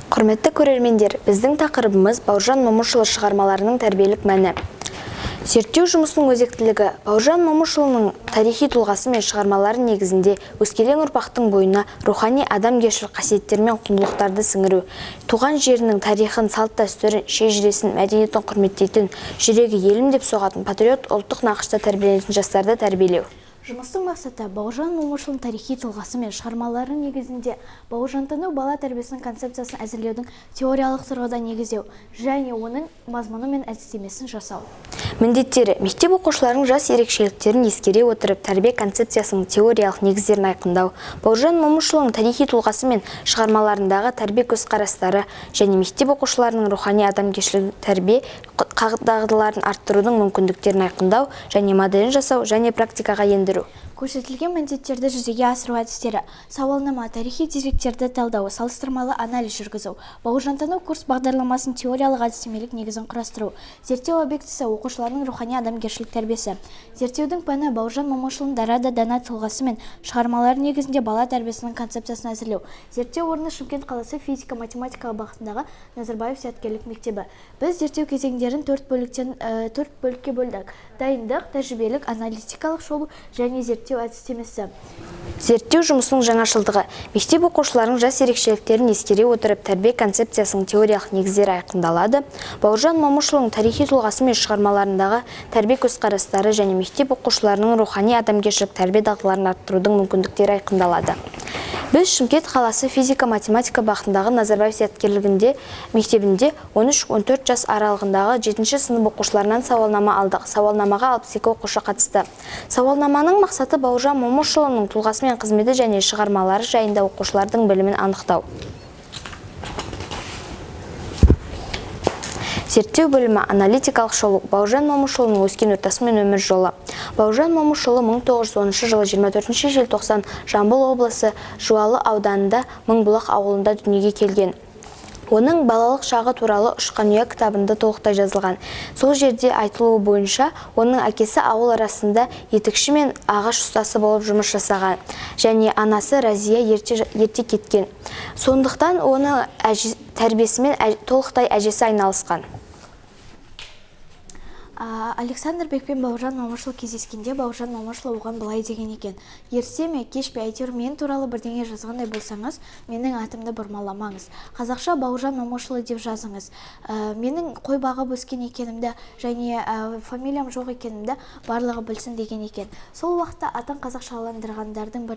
Құрметті көрермендер, біздің тақырыбымыз Бауыржан Момышұлы шығармаларының тәрбиелік мәні. Зерттеу жұмысының өзектілігі: Бауыржан Момышұлының тарихи тұлғасы мен шығармалары негізінде өскелең ұрпақтың бойына рухани адамгершілік қасиеттер мен құндылықтарды сіңіру, туған жерінің тарихын, салт-дәстүрін, шежіресін, мәдениетін құрметтейтін, жүрегі елім деп соғатын патриот, ұлттық нақышта тәрбиеленетін жастарды тәрбиелеу. Жұмыстың мақсаты: Бауыржан Момышұлының тарихи тұлғасы мен шығармалары негізінде бауыржантану бала тәрбиесінің концепциясын әзірлеудің теориялық тұрғыда негіздеу және оның мазмұны мен әдістемесін жасау. Міндеттері: мектеп оқушыларының жас ерекшеліктерін ескере отырып, тәрбие концепциясының теориялық негіздерін айқындау, Бауыржан Момышұлының тарихи тұлғасы мен шығармаларындағы тәрбие көзқарастары және мектеп оқушыларының рухани адамгершілік тәрбие дағдыларын арттырудың мүмкіндіктерін айқындау және моделін жасау және практикаға ендіру. Көрсетілген міндеттерді жүзеге асыру әдістері: сауалнама, тарихи деректерді талдау, салыстырмалы анализ жүргізу, бауыржантану курс бағдарламасының теориялық әдістемелік негізін құрастыру. Зерттеу объектісі: оқушылардың рухани адамгершілік тәрбиесі. Зерттеудің пәні: Бауыржан Момышұлының дара да дана тұлғасы мен шығармалары негізінде бала тәрбиесінің концепциясын әзірлеу. Зерттеу орны: Шымкент қаласы, физика математика бағытындағы Назарбаев зияткерлік мектебі. Біз зерттеу кезеңдерін төрт бөлікке бөлдік: дайындық, тәжірибелік аналитикалық шолу және зерттеу әдістемесі. Зерттеу жұмысының жаңашылдығы: мектеп оқушыларының жас ерекшеліктерін ескере отырып, тәрбие концепциясының теориялық негіздері айқындалады. Бауыржан Момышұлының тарихи тұлғасы мен шығармаларындағы тәрбие көзқарастары және мектеп оқушыларының рухани адамгершілік тәрбие дағдыларын арттырудың мүмкіндіктері айқындалады. Біз Шымкент қаласы физика математика бағытындағы Назарбаев зияткерлігінде мектебінде 13-14 жас аралығындағы 7 сынып оқушыларынан сауалнама алдық. Сауалнамаға 62 оқушы қатысты. Сауалнаманың мақсаты: Бауыржан Момышұлының тұлғасы мен қызметі және шығармалары жайында оқушылардың білімін анықтау. Зерттеу бөлімі: аналитикалық шолу. Бауыржан Момышұлының өскен ортасы мен өмір жолы. Бауыржан Момышұлы 1910 жылы 24 желтоқсан Жамбыл облысы Жуалы ауданында Мыңбұлақ ауылында дүниеге келген. Оның балалық шағы туралы «Ұшқан ұя» кітабында толықтай жазылған. Сол жерде айтылуы бойынша, оның әкесі ауыл арасында етікші мен ағаш ұстасы болып жұмыс жасаған және анасы Разия ерте кеткен. Сондықтан оны тәрбиесімен толықтай әжесі айналысқан. Александр Бек пен Бауыржан Момышұлы кездескенде, Бауыржан Момышұлы оған былай деген екен: «Ерте ме, кеш пе, әйтеуір мен туралы бірдеңе жазғандай болсаңыз, менің атымды бұрмаламаңыз. Қазақша Бауыржан Момышұлы деп жазыңыз. Менің қой бағып өскен екенімді және фамилиям жоқ екенімді барлығы білсін», – деген екен. Сол уақытта атын қазақшаландырғандардың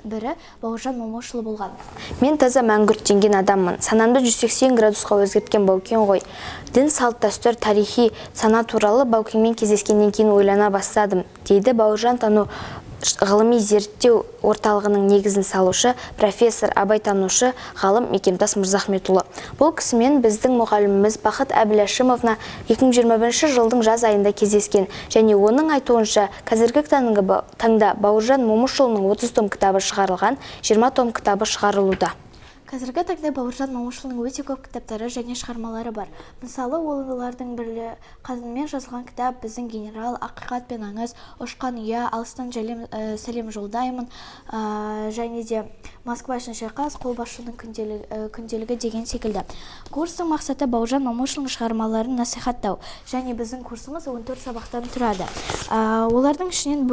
бірі Бауыржан Момышұлы болған. «Мен таза мәңгүрттенген адаммын. Санамды 180 градусқа өзгерткен Баукең ғой. Дін, салт дәстүр, тарихи сана туралы Баукеңмен кездескеннен кейін ойлана бастадым», – дейді Бауыржан тану ғылыми зерттеу орталығының негізін салушы, профессор, абайтанушы ғалым Мекемтас Мырзахметұлы. Бұл кісімен біздің мұғаліміміз Бақыт Әбіләшімовна 2021 жылдың жаз айында кездескен және оның айтуынша, қазіргі таңда Бауыржан Момышұлының 30 том кітабы шығарылған, 20 том кітабы шығарылуда. Қазіргі таңда Бауыржан Момышұлының өте көп кітаптары және шығармалары бар. Мысалы, олардың бірі «Қанымен жазылған кітап», «Біздің генерал», «Ақиқат пен аңыз», «Ұшқан ұя», «Алыстан сәлем жолдаймын», және де «Москва үшін шайқас», «Қолбасшының күнделігі» деген секілді. Курстың мақсаты: Бауыржан Момышұлының шығармаларын насихаттау және біздің курсымыз 14 сабақтан тұрады. Олардың ішінен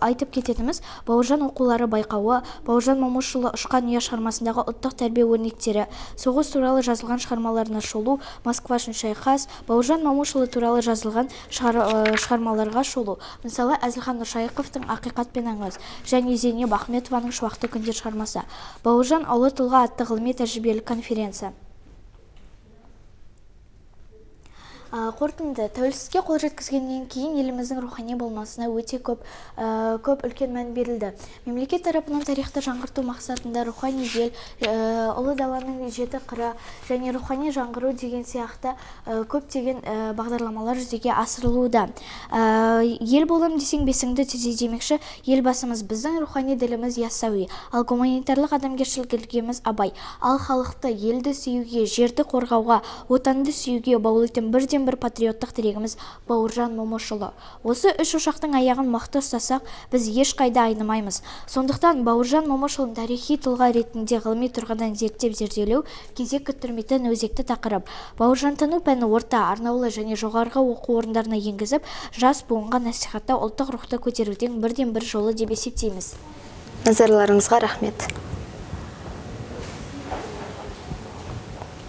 айтып кететініміз: Бауыржан оқулары байқауы, Бауыржан Момышұлы «Ұшқан ұя» шығармасындағы ұлттық тәрбие өрнектері, соғыс туралы жазылған шығармаларына шолу, Москва үшін шайқас, Бауыржан Момышұлы туралы жазылған шығармаларға шолу, мысалы, Әзілхан Нұршайықовтың «Ақиқат пен аңыз» және Зейнеп Ахметованың «Шуақты күндер» шығармасы, Бауыржан ұлы тұлға атты ғылыми тәжірибелік конференция. Қорытынды: тәуелсіздікке қол жеткізгеннен кейін еліміздің рухани болмысына өте көп үлкен мән берілді. Мемлекет тарапынан тарихты жаңғырту мақсатында рухани ел, ұлы даланың жеті қыры және рухани жаңғыру деген сияқты көптеген бағдарламалар жүзеге асырылуда. Ел болам десең, бесігіңді түзе демекші, Елбасымыз: «Біздің рухани діліміз Яссауи, ал гуманитарлық адамгершілік ілгеміз Абай. Ал халықты, елді сүюге, жерді қорғауға, отанды сүюге баулитын бірден бірден-бір патриоттық тірегіміз Бауыржан Момышұлы. Осы үш ошақтың аяғын мықты ұстасақ, біз ешқайда айнымаймыз. Сондықтан Бауыржан Момышұлын тарихи тұлға ретінде ғылыми тұрғыдан зерттеп зерделеу кезек күттірмейтін өзекті тақырып. Бауыржантану пәні орта, арнаулы және жоғарғы оқу орындарына енгізіп, жас буынға насихаттау ұлттық рухты көтерудің бірден бір жолы деп есептейміз. Назарларыңызға рахмет.